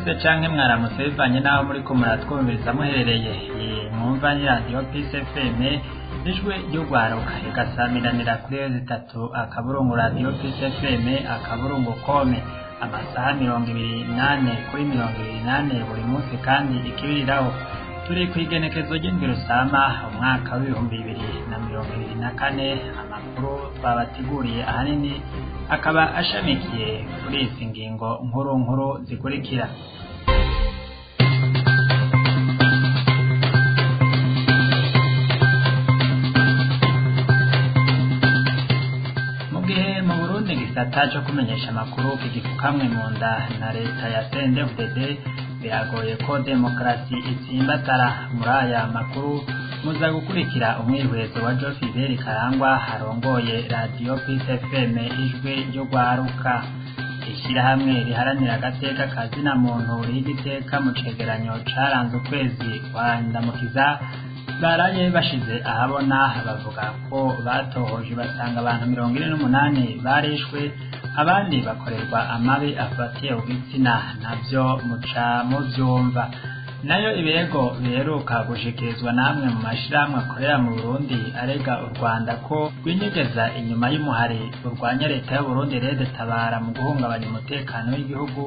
Mwese canke mwaramutse bivanye n'aho muriko muratwumviriza muherereye. Iyi mwumva ni radiyo Peace FM, ijwi ry'urwaruka, igasamiranira kuri 3.radiyopeacefm.com, amasaha 24 kuri 24 buri munsi kandi ikibiriraho. Turi kw'igenekezo ry'indwi Rusama, umwaka w'2024. Amakuru twabateguriye ahanini akaba ashamikiye kuri izi ngingo nkuru nkuru zikurikira. Mu gihe mu Burundi igisata co kumenyesha amakuru kigifukamwe mu nda na leta ya CNDD-FDD, biragoye ko demokarasi itsimbatara. Muri aya makuru muza gukurikira umwihwezo wa Joe Fidel Karangwa arongoye radiyo Peace FM, ijwi ry'urwaruka. Ishirahamwe riharanira agateka ka zina muntu riha iteka, mu cegeranyo caranze ukwezi kwa Ndamukiza baraye bashize ahabona, bavuga ko batohoje basanga abantu 48 barishwe, abandi bakorerwa amabi afatiye ku gitsina. Navyo muca muvyumva. Nayo ibirego biheruka gushikirizwa namwe mu mashirahamwe akorera mu Burundi arega u Rwanda ko rwinyegeza inyuma y'umuhari urwanya leta y'Uburundi Rede Tabara mu guhungabanya umutekano w'igihugu,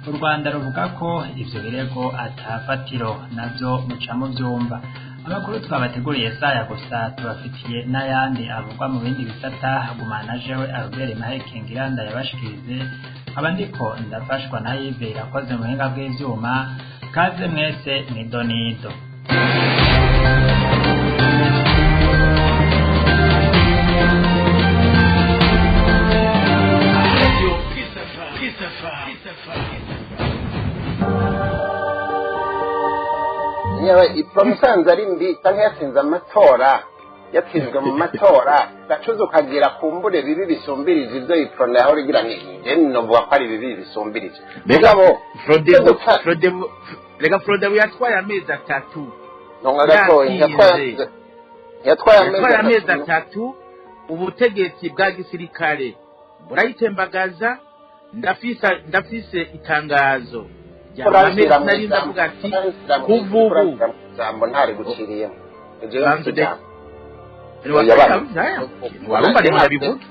u Rwanda ruvuga ko ivyo birego atafatiro. Navyo muca muvyumva. Amakuru twabateguriye saya gusa, tubafitiye n'ayandi avugwa mu bindi bisata. Gumana jewe Albert Mahekengiranda yabashikirize, aba ndiko ndafashwa na Yves Irakoze mu buhinga bw'ivyuma. Kaze mwese mwidonido. Yewe, ipfa musanze ari mbi canke yatsinze amatora, yatsinzwe mu matora, gacuza ukagira kumbure bibi bisumbirije ivyo iprona yahora igira. Nje novuga ko ari bibi bisumbirije. Mugabo Frodebu, Frodebu, reka, Frodebu yatwaye amezi 3. Ntonga gatoyi. Yatsinze. Yatwaye yatwaye amezi amezi 3. 3, ubutegetsi bwa gisirikare burayitembagaza. Ndafise itangazo rya Kurabishyira mu nari ijambo, ndavuga ati kurabishyira mu kuva ubu kurabishyira mu ijambo ntari guciriyemo. Ivyo Banza bifite ijambo. Warumva rero ndabivuga.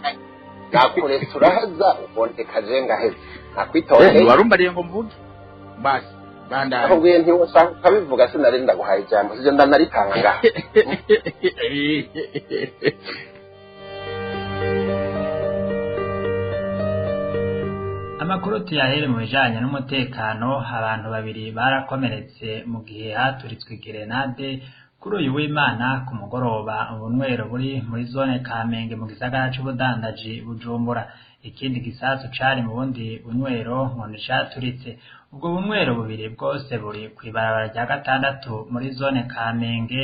Nakuretse urahaza, ubondeka je ngaheza nakwitondeye. Warumva rero ngo mvuge basi bandanye. Nakubwiye nti usanga ukabivuga, sinari ndaguhaye ijambo, sivyo ndanaritanga ngaha. Amakuru tuyahere mu bijanye n'umutekano. Abantu babiri barakomeretse mu gihe haturitswe gerenade kuri uyu w'Imana ku mugoroba, ubunywero buri muri zone Kamenge mu gisagara c'ubudandaji Bujumbura. Ikindi gisasu cari mu bundi bunywero ngo nticaturitse. Ubwo bunywero bubiri bwose buri kw'ibarabara rya gatandatu muri zone Kamenge,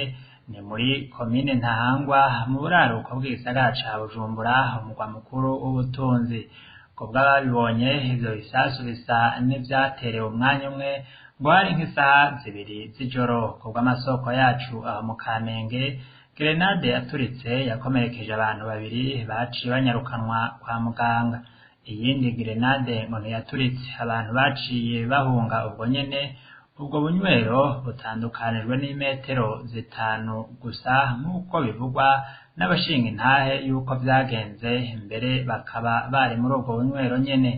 ni muri komine Ntahangwa, mu buraruko bw'igisagara ca Bujumbura, umugwa mukuru w'ubutunzi. Kubw'ababibonye, ivyo bisasu bisa n'ivyaterewe umwanya umwe, ngo hari nk'isaha 2 z'ijoro. Kubw'amasoko yacu aho mu Kamenge, gerenade yaturitse yakomerekeje abantu babiri baciye banyarukanwa kwa muganga. Iyindi gerenade ngo ntiyaturitse, abantu baciye bahunga ubwo nyene. Ubwo bunywero butandukanijwe n'imetero 5 gusa, nk'uko bivugwa n'abashinga intahe y'uko vyagenze, mbere bakaba bari muri ubwo bunywero nyene.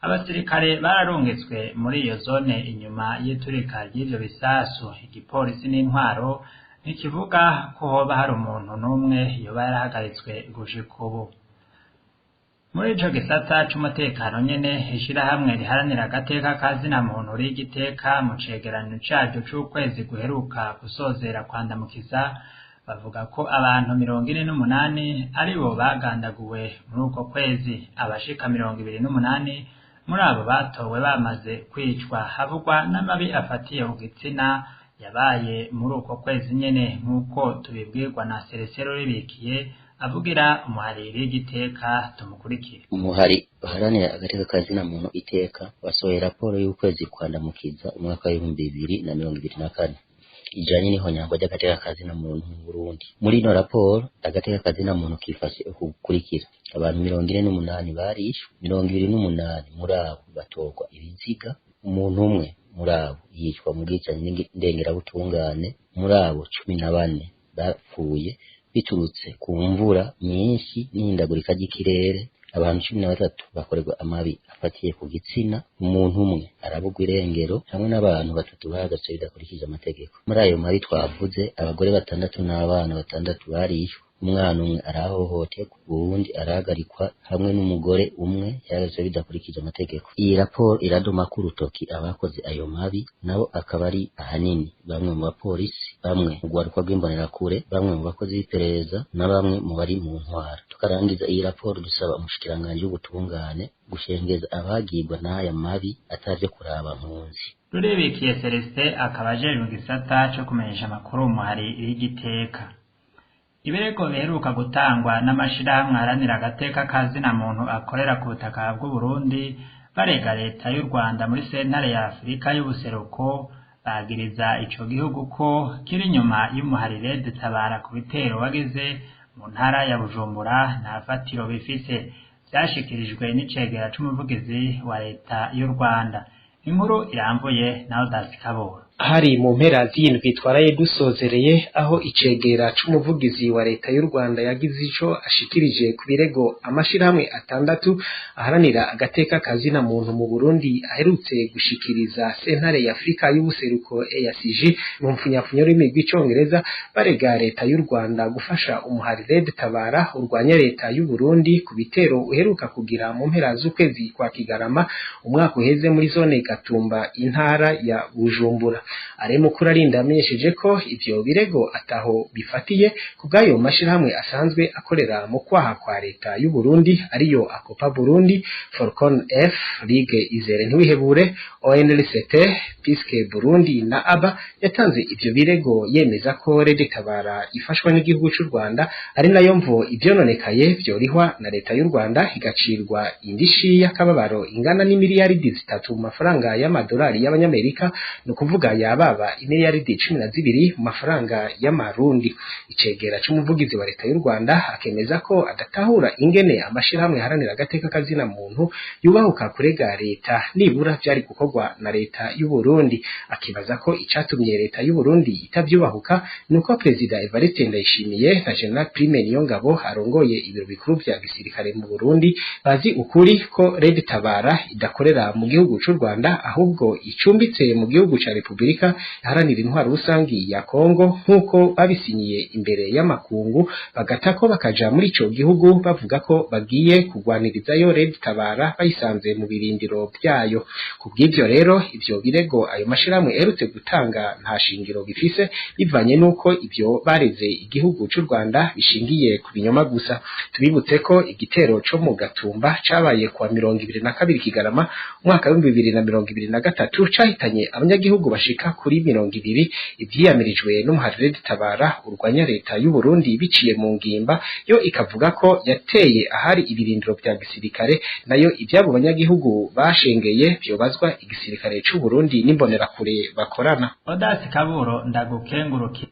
Abasirikare bararungitswe muri iyo zone inyuma y'iturika ry'ivyo bisasu. Igipolisi n'intwaro ntikivuga ko hoba hari umuntu n'umwe yoba yarahagaritswe gushika ubu. Muri ico gisata c'umutekano nyene, ishirahamwe riharanira agateka ka zina muntu riga iteka, mu cegeranyo caryo c'ukwezi guheruka gusozera kwa Ndamukiza, bavuga ko abantu 48 aribo bagandaguwe muri uko kwezi. Abashika 28 muri abo batowe bamaze kwicwa. Havugwa n'amabi afatiye ku gitsina yabaye muri uko kwezi nyene, nk'uko tubibwirwa na Celestin Ribikiye avugira umuhariri w'igiteka. Tumukurikire. Umuhari uharanira agateka ka zina muntu iteka wasohoye raporo y'ukwezi kwa Ndamukiza umwaka w'2024 ijanye n'ihonyangwa ry'agateka ka zina muntu mu Burundi. Muri ino raporo, agateka ka zina muntu kifashe uku gukurikira: abantu 48 barishwe, 28 muri abo batorwa ibiziga, umuntu umwe Muri abo yicwa mu bwicanyi ndengerabutungane. Muri abo 14 bapfuye biturutse ku mvura nyinshi n'ihindagurika ry'ikirere. Abantu 13 bakorerwa amabi afatiye ku gitsina, umuntu umwe arabugwa irengero, hamwe n'abantu 3 bahagaritswe bidakurikije amategeko. Muri ayo mabi twavuze, abagore 6 n'abana 6 barishwe, umwana umwe arahohoterwa, uwundi arahagarikwa, hamwe n'umugore umwe yahagaritswe bidakurikije amategeko. Iyi raporo iradoma ku rutoki abakoze ayo mabi, nabo akaba ari ahanini bamwe mu bapolisi, bamwe mu rwaruka rw'imbonerakure, bamwe mu bakozi b'iperereza na bamwe mu bari mu ntwara. Tukarangiza iyi raporo dusaba umushikiranganji w'ubutungane gushengeza abagirwa n'aya mabi atavyo kuraba mpunzi. Rurebikiye Celestin akaba ajejwe igisata co kumenyesha amakuru umuhari w'Igiteka. Ibirego biheruka gutangwa n'amashirahamwe aharanira agateka ka zina muntu akorera ku butaka bw'u Burundi barega leta y'u Rwanda muri sentare ya Afurika y'ubuseruko, bagiriza ico gihugu ko kiri inyuma y'umuharire Tabara ku bitero wagize mu ntara ya Bujumbura nta fatiro bifise. Vyashikirijwe n'icegera c'umuvugizi wa leta y'u Rwanda. Inkuru irambuye na Odasi Kabura. Hari mu mpera z'indwi twaraye dusozereye, aho icegera c'umuvugizi wa leta y'u Rwanda yagize ico ashikirije ku birego amashirahamwe 6 aharanira agateka kazina muntu mu Burundi aherutse gushikiriza sentare ya Afrika y'ubuseruko EACG mu mfunyapfunyo y'ururimi rw'icongereza, barega leta y'u Rwanda gufasha umuharire Tabara urwanya leta y'u Burundi ku bitero uheruka kugira mu mpera z'ukwezi kwa Kigarama umwaka uheze muri zone Gatumba intara ya Bujumbura. Aremukuru arinda yamenyesheje ko ivyo birego ataho bifatiye kubw'ayo mashirahamwe asanzwe akorera mu kwaha kwa leta y'u Burundi, ariyo Akopa Burundi, Falcon F, Ligue Izere Ntiwihebure, ONLCT, Piske Burundi na ABA. Yatanze ivyo birego yemeza ko Red Tabara ifashwa n'igihugu c'u Rwanda, ari nayo mvo ivyononekaye vyorihwa na leta y'u Rwanda, igacirwa indishi y'akababaro ingana n'imiliyaridi 3 mu mafaranga y'amadolari y'abanyamerika, ni ukuvuga yababa imiliyaridi 12 mu mafaranga y'amarundi. Icegera c'umuvugizi wa leta y'u Rwanda akemeza ko adatahura ingene amashirahamwe aharanira agateka kazina muntu yubahuka kurega leta, nibura vyari gukorwa na leta y'u Burundi. Akibaza ko icatumye leta y'u Burundi itavyubahuka nuko Perezida Evariste Ndayishimiye na General Prime Niyongabo arongoye ibiro bikuru vya gisirikare mu Burundi bazi ukuri ko Red Tabara idakorera mu gihugu c'u Rwanda, ahubwo icumbitse mu gihugu ca Republika iharanira intwaro rusangi ya Kongo, nk'uko babisinyiye imbere y'amakungu, bagatako bakaja muri ico gihugu bavuga ko bagiye kugwanirizayo Red Tabara bayisanze mu birindiro vyayo. Kubw'ivyo rero ivyo birego ayo mashirahamwe aherutse gutanga nta shingiro bifise, bivanye n'uko ivyo bareze igihugu c'u Rwanda bishingiye ku binyoma gusa. Tubibutse ko igitero co mu Gatumba cabaye kuwa 22 Kigarama umwaka wa 2023 cahitanye abanyagihugu bashika kuri 20, ivyiyamirijwe n'umuharire Tabara urwanya leta y'u Burundi biciye mu ngimba, yo ikavuga ko yateye ahari ibirindiro vya gisirikare, nayo ivyabo banyagihugu bashengeye vyobazwa igisirikare c'u Burundi n'imbonerakure bakorana. Odasi Kaburo, ndagukenguruki.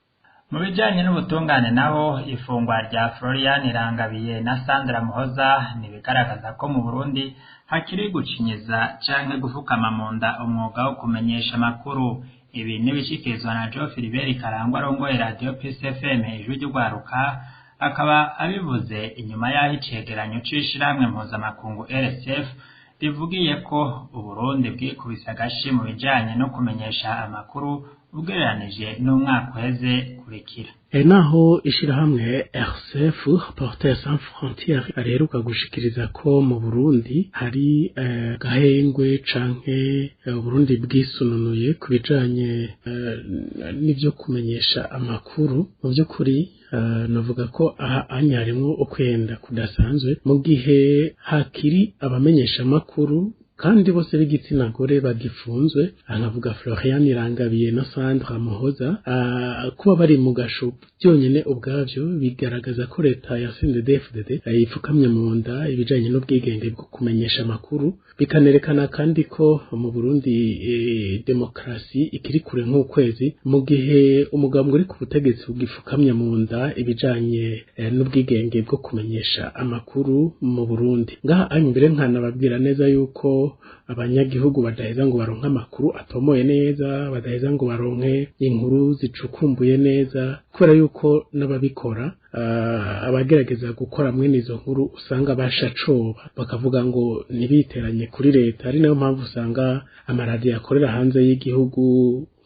Mu bijanye n'ubutungane naho, ifungwa rya Florian Irangabiye na Sandra Muhoza ntibigaragaza ko mu Burundi hakiri gucinyiza canke gufukama mu nda umwuga wo kumenyesha amakuru. Ibi n'ibishikirizwa na Joe Philibert Karangwa arongoye Radio Peace FM Ijwi ry'Urwaruka, akaba abivuze inyuma y'aho icegeranyo c'ishirahamwe mpuzamakungu RSF rivugiye ko Uburundi bwikubise agashi mu bijanye no kumenyesha amakuru ugereranije n'umwaka uheze. Kurikira. Naho ishirahamwe RCF Reporters Sans Frontières riheruka gushikiriza ko mu Burundi hari gahengwe canke Burundi bwisununuye ku bijanye n'ivyo kumenyesha amakuru, mu vy'ukuri navuga ko aha anya harimwo ukwenda kudasanzwe, mu gihe hakiri abamenyesha amakuru kandi bose b'igitsina gore bagifunzwe. Nkavuga Florian Irangabiye na Sandra Muhoza, kuba bari mu gasho byonyene ubwavyo bigaragaza ko leta ya CNDD-FDD ipfukamye mu nda ibijanye n'ubwigenge bwo kumenyesha amakuru, bikanerekana kandi ko mu Burundi demokarasi ikiri kure nk'ukwezi, mu gihe umugambwe uri ku butegetsi ugipfukamye mu nda ibijanye n'ubwigenge bwo kumenyesha amakuru mu Burundi. Ngaha imbere nkanababwira neza yuko abanyagihugu badaheza ngo baronke amakuru atomoye neza, badaheza ngo baronke inkuru zicukumbuye neza, kubera yuko n'ababikora abagerageza gukora mwene izo nkuru usanga bashacoba bakavuga ngo ntibiteranye kuri leta. Ari nayo mpamvu usanga amaradiyo akorera hanze y'igihugu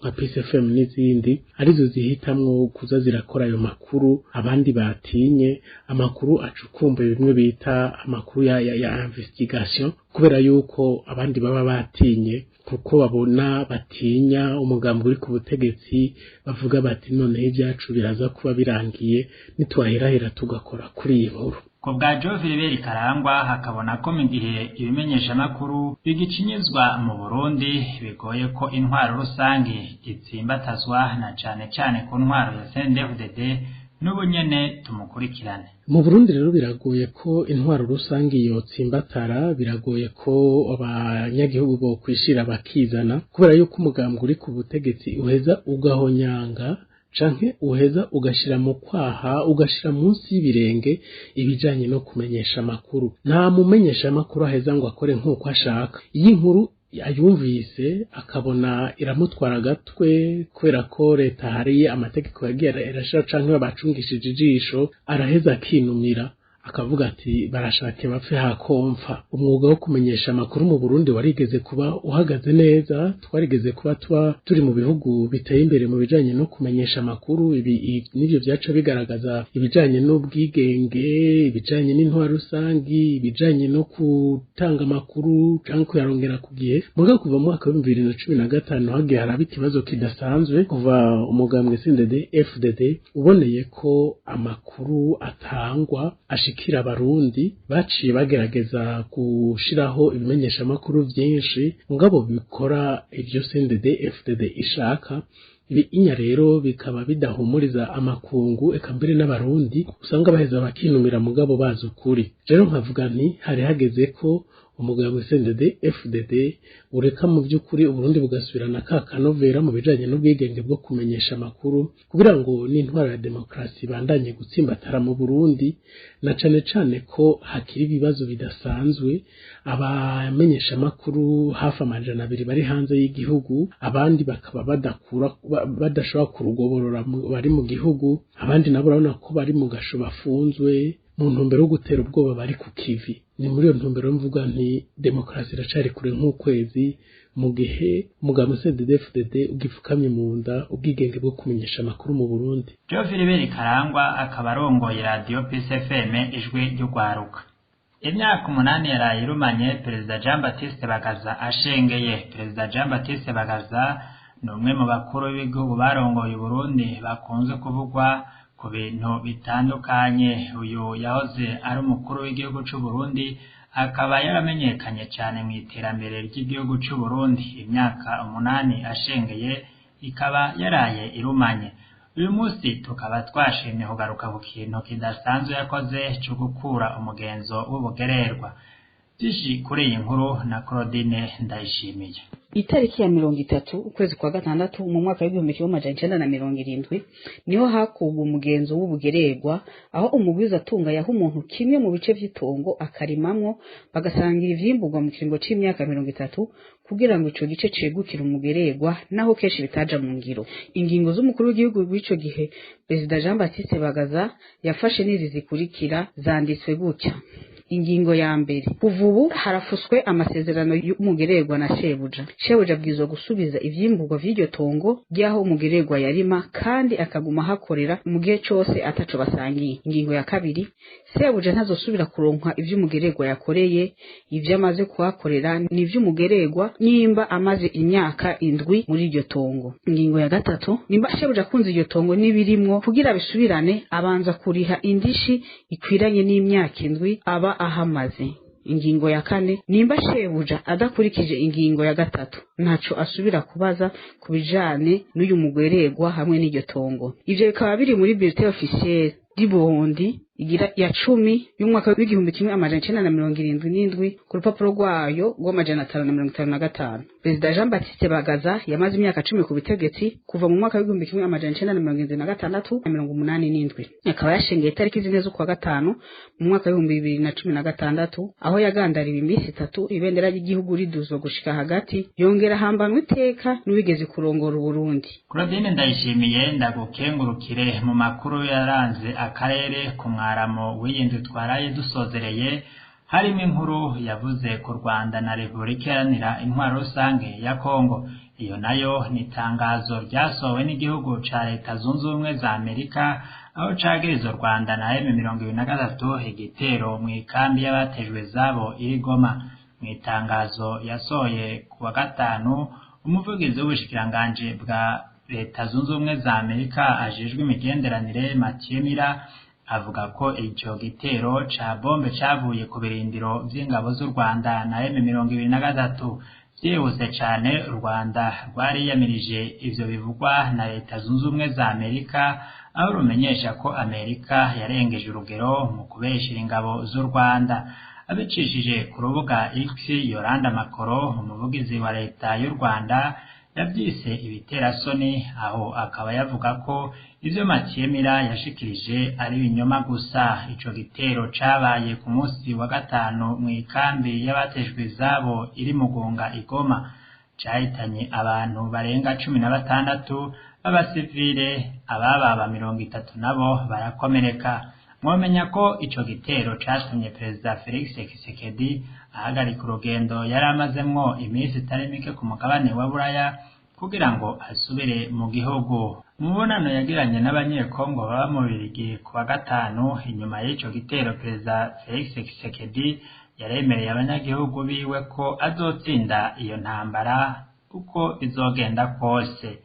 nka Peace FM n'izindi arizo zihitamwo kuza zirakora ayo makuru, abandi batinye amakuru acukumbuye, bimwe bita amakuru ya investigation, kubera yuko abandi baba batinye kuko babona batinya umugambi uri ku butegetsi, bavuga bati noneho ibyacu biraza kuba birangiye nitwahirahira tugakora kuri iyi nkuru. Ku bwa Joe Philibert Karangwa hakabona ko mu gihe ibimenyeshamakuru bigicinyizwa mu Burundi bigoye ko intwaro rusange itsimbatazwa, na cane cane ku ntwaro ya CNDD-FDD. N'ubu nyene tumukurikirane. Mu Burundi rero biragoye ko intwaro rusange yotsimbatara, biragoye ko abanyagihugu bo kwishira bakizana, kubera yuko umugambi uri ku butegetsi uheza ugahonyanga canke uheza ugashira mu kwaha, ugashira munsi y'ibirenge ibijanye no kumenyesha amakuru. Nta mumenyesha amakuru aheza ngo akore nk'uko ashaka. Iyi nkuru ayumvise akabona iramutwara agatwe, kubera ko leta hari amategeko yagiye irashira canke babacungishije ijisho, araheza akinumira akavuga ati barashake bapfe hakomfa. Umwuga wo kumenyesha amakuru mu Burundi warigeze kuba uhagaze neza, twarigeze kuba tuba turi mu bihugu biteye imbere mu bijanye no kumenyesha amakuru. Ibi nivyo vyaca bigaragaza ibijanye n'ubwigenge, ibijanye n'intwaro rusangi, ibijanye no gutanga amakuru canke kuyarongera ku gihe. Mugabo kuva mu mwaka wa 2015 hagiye haraba ikibazo kidasanzwe, kuva umugambwe CNDD FDD uboneye ko amakuru atangwa ashikira abarundi, baciye bagerageza gushiraho ibimenyesha amakuru vyinshi mugabo bikora ivyo CNDD FDD ishaka. Ibi inya rero bikaba bidahumuriza amakungu, eka mbere n'abarundi usanga baheza bakinumira mugabo bazi ukuri. Rero nkavuga nti hari hageze ko umugabo CNDD FDD ureka mu by'ukuri Uburundi bugasubirana ka kanovera mu bijanye n'ubwigenge bwo kumenyesha amakuru, kugira ngo n'intwaro ya demokarasi bandanye gutsimbatara mu Burundi, na cane cane ko hakiri ibibazo bidasanzwe. Abamenyesha amakuru hafi 200 bari hanze y'igihugu, abandi bakaba badakura badashobora kurugoborora bari mu gihugu, abandi nabo urabona ko bari mu gasho bafunzwe mu ntumbero yo gutera ubwoba bari ku kivi. Ni muri iyo ntumbero mvuga nti demokarasi iracari kure nk'ukwezi mu gihe umugabo CNDD-FDD ugipfukamye mu nda ubwigenge bwo kumenyesha amakuru mu Burundi. Joe Philibert Karangwa akaba arongoye radiyo Peace FM ijwi ry'urwaruka. Imyaka 8 yaraye irumanye Perezida Jean Baptiste Bagaza ashengeye. Perezida Jean Baptiste Bagaza ni umwe mu bakuru b'ibihugu barongoye Uburundi bakunze kuvugwa ku bintu bitandukanye. Uyu yahoze ari umukuru w'igihugu c'u Burundi, akaba yaramenyekanye cyane mu iterambere ry'igihugu c'u Burundi. Imyaka 8 ashengeye ikaba yaraye irumanye. Uyu munsi tukaba twashimye kugaruka ku kintu kidasanzwe yakoze cyo gukura umugenzo w'ubugererwa. Byinshi kuri iyi nkuru na Claudine Ndayishimiye. Itariki ya 30 ukwezi kwa gatandatu mu mwaka wa 1970 niho hakurwa umugenzo w'ubugererwa, aho umugwiza atunga yaha umuntu kimwe mu bice vy'itongo akarimamwo, bagasangira ivyimburwa mu kiringo c'imyaka 30 kugira ngo ico gice cegukire umugererwa, naho kenshi bitaja mu ngiro. Ingingo z'umukuru w'igihugu w'ico gihe Perezida Jean Baptiste Bagaza yafashe n'izi zikurikira zanditswe gutya: Ingingo ya mbere, kuva ubu harafuswe amasezerano y'umugererwa na shebuja. Shebuja abwirizwa gusubiza ivyimburwa vy'iryo tongo ry'aho umugererwa yarima, kandi akaguma ahakorera mu gihe cose ataco basangiye. Ingingo ya kabiri, sebuja ntazosubira kuronka ivyo umugererwa yakoreye. Ivyo amaze kuhakorera ni ivy'umugererwa nimba amaze imyaka 7 muri iryo tongo. Ingingo ya gatatu, nimba shebuja akunze iryo tongo n'ibirimwo, kugira bisubirane abanza kuriha indishi ikwiranye n'imyaka 7 aba ahamaze. Ingingo ya kane, nimba shebuja adakurikije ingingo ya gatatu, ntaco asubira kubaza ku bijanye n'uyu mugererwa hamwe n'iryo tongo. Ivyo bikaba biri muri bulletin officiel du Burundi. igira ya 10 y'umwaka w'1977 ku rupapuro rwayo rw'amajana 555. Perezida Jean Baptiste Bagaza yamaze imyaka 10 ku butegetsi kuva mu mwaka w'1976 na 87, akaba yashengeye itariki 4 z'ukwa gatanu mu mwaka w'2016, aho yagandariwe iminsi 3 ibendera ry'igihugu riduzwa gushika hagati, yongera hambanwa iteka n'uwigeze kurongora Uburundi. Claudine Ndayishimiye, ndagukengurukire. Mu makuru yaranze akarere ku mwaramo w'iyindi twaraye dusozereye, harimo inkuru yavuze ku Rwanda na Repubulika Iharanira Intwaro Rusange ya Kongo. Iyo nayo ni itangazo ryasohowe n'igihugu ca Leta Zunze Ubumwe za Amerika, aho cagiriza u Rwanda na M23 igitero mu ikambi y'abatejwe zabo iri Goma. Mu itangazo yasohoye ku wa gatanu, umuvugizi w'ubushikiranganji bwa Leta Zunze Ubumwe za Amerika ajejwe imigenderanire, Mathieu Miller, avuga ko ico gitero ca bombe cavuye ku birindiro vy'ingabo z'u Rwanda na M23. Vyihuse cane, u Rwanda rwariyamirije ivyo bivugwa na Leta Zunze Ubumwe za Amerika, aho rumenyesha ko Amerika yarengeje urugero mu kubeshera ingabo z'u Rwanda. Abicishije ku rubuga X, Yolanda Makoro, umuvugizi wa leta y'u Rwanda, yavyise ibiterasoni, aho akaba yavuga ko ivyo Mathieu Miller yashikirije ari ibinyoma gusa. Ico gitero cabaye ku munsi wa gatanu mu ikambi y'abatejwe izabo iri Mugunga igoma, cahitanye abantu barenga 16 b'abasivile, abababa 30 nabo barakomereka. Mwomenya ko ico gitero catumye Perezida Felix Tshisekedi ahagarika urugendo yari amazemwo iminsi itari mike ku mugabane wa Buraya kugira ngo asubire mu gihugu. Mu mubonano yagiranye n'abanyekongo baba mu Bubiligi ku wa gatanu inyuma y'ico gitero, Perezida Felix Tshisekedi yaremereye abanyagihugu biwe ko azotsinda iyo ntambara uko bizogenda kose.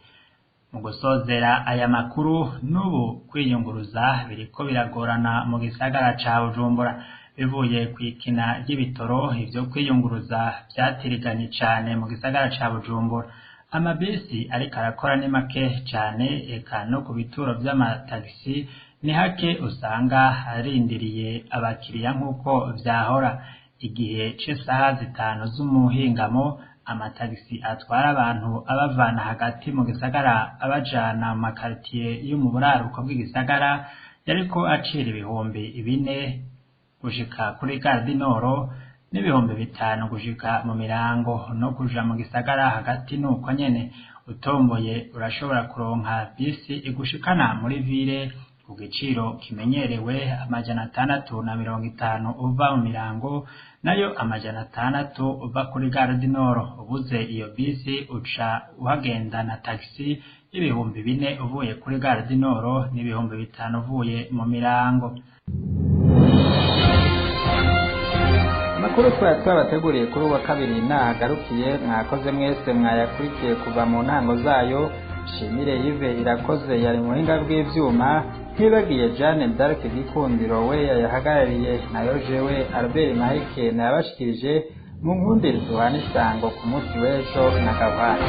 Mu gusozera aya makuru, n'ubu kwiyunguruza biriko biragorana mu gisagara ca Bujumbura bivuye kw'ikina ry'ibitoro. Ivyo kwiyunguruza vyatiriganye cane mu gisagara ca Bujumbura. Amabisi ariko arakora ni make cane, eka no ku bituro vy'amatagisi ni hake usanga arindiriye abakiriya nk'uko vyahora. Igihe c'isaha 5 z'umuhingamo, amatagisi atwara abantu abavana hagati mu gisagara abajana mu makaritiye yo mu buraruko bw'igisagara yariko acira 4000 gushika kuri Gare du Nord n'5000 gushika mu Mirango. No kuja mu gisagara hagati nuko nyene, utomboye urashobora kuronka bisi igushikana muri ville ku giciro kimenyerewe 650 uva mu Mirango, nayo 600 uva kuri Gare du Nord. Ubuze iyo bisi uca uhagenda na taxi y'4000 uvuye kuri Gare du Nord n'5000 uvuye mu Mirango. Amakuru twari twabateguriye kuri uwa kabiri nahagarukiye. Mwakoze mwese mwayakurikiye kuva mu ntango zayo. Shimire Yves Irakoze yari mu buhinga bw'ivyuma, ntibagiye Jeanne d'Arc Gikundiro we yayahagarariye, nayo jewe Albert Mahike nayabashikirije. Mu nkundire duhana isango ku munsi w'ejo na gahwana.